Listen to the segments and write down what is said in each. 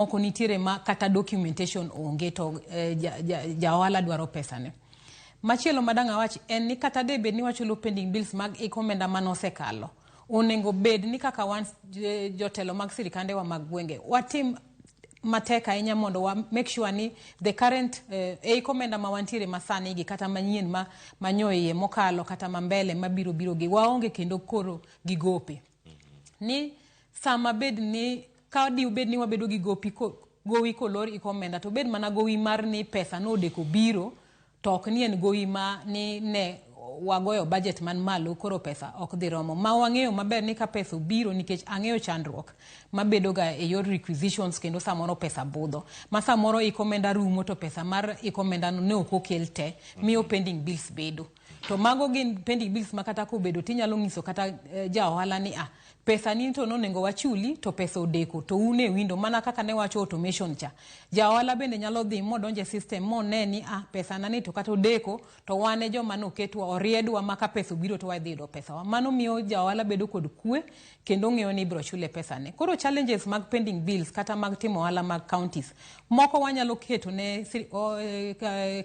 Moko nitiere ma kata documentation onge to ja ohala dwaro pesane. Machielo madang' awach en ni kata de bed ni wachulo pending bills mag ik omenda mane osekalo, onego bed ni kaka wan jotelo mag sirikandewa mag gwenge, watim matek ahinya mondo wa make sure ni the current ik omenda ma wantiere masani gi kata manyien ma manyo iye mokalo kata ma mbele mabiro biro gi waonge kendo koro gi gope. Ni sama bed ni ka di bed ni wabedo gi gopi gowi kolor ik omenda to bed mana gowi mar ni pesa nodeko biro to ok ni en gowi ma ni ne wagoyo budget man malo koro pesa ok dhi romo. Ma wang'eyo maber ni ka pesa obiro, nikech ang'eyo chandruok mabedo ga e yor requisitions, kendo samoro pesa budho ma samoro ik omenda rumo to pesa mar ik omenda no ne ok okel te, miyo pending bills bedo. To mago gin pending bills ma kata kobedo tinyalo ng'iso kata ja ohala ni ah, pesa ni to nonego wachuli to pesa odeko to un e window. Mana kaka ne wacho automation cha, ja ohala bende nyalo dhi modonje system mone ni ah, pesa na ni to kata odeko to wan e joma noketwa oriedwa ma ka pesa obiro to wadhi yudo pesawa. Mano miyo ja ohala bedo kod kwe kendo ng'eyo ni ibiro chule pesane. Koro challenges mag pending bills kata mag timo ohala mag counties moko wanyalo keto ne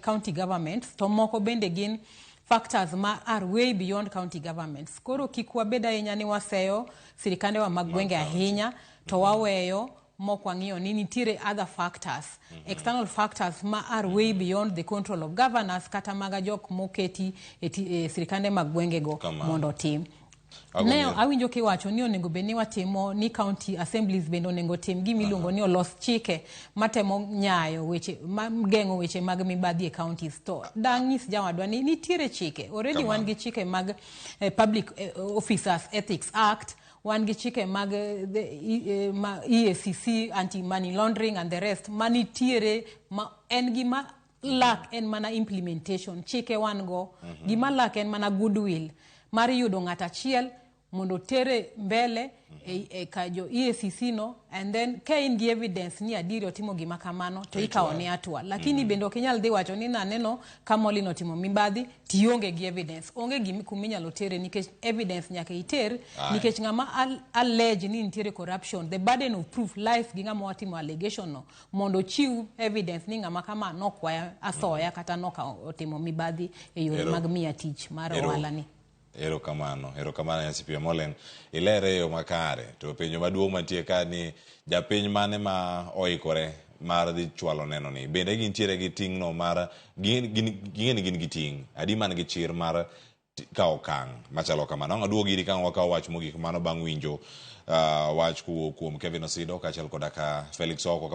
county governments, to moko bende gin factors ma are way beyond county governments. Koro kik wabed ahinya ni waseyo sirikandewa mag gwenge ahinya to waweyo mok wang'iyo ni nitiere other factors, external factors ma are way beyond the control of governors kata maga jok moketi e sirikande mag gwengego mondo otim. Ne awinjo kiwacho ni onego bed ni watimo ni county assemblies bende onego tim gima iluongo ni olos chike matemo nyayo weche ma geng'o weche mag mibadhi e counties. To dang'is jawadwa ni nitiere chike already. Wan gi chike mag Public Officers Ethics Act, wan gi chike mag the EACC, anti money laundering and the rest manitiere, ma en gima lack en mana implementation. Chike wan go, gima lack en mana goodwill mar yudo ng'at achiel mondo tere mbele e ka jo EACC no, and then ka in gi evidence ni adieri otimo gima kamano to ikawo ne hatua. Lakini bende ok inyal dhi wacho ni naneno ka Molly notimo mibadhi tionge gi evidence, onge gimi kuminyalo tere, nikech evidence nyaka iter. Nikech ng'ama allege ni nitiere corruption, the burden of proof lies gi ng'ama watimo allegation no mondo ochiw evidence ni ng'ama kama nokwaya asoya kata noka otimo mibadhi e yore mag miya tich mar ohala ni. Erokamano, erokamano Nyasipia Molen. Ilere e yo makare. To penjo maduong' mantie ka ni japiny mane ma oikore mar dhi chwalo neno ni? Bende gintiere gi ting'no mar ging'e ni gin gi ting'. Adi man gi chir mar kawo okang' machalo kamano. Ang' aduog iri ka wakawo wach mogik mano bang' winjo wach kowuok kuom Kevin Osido kaachiel koda ka Felix Oko.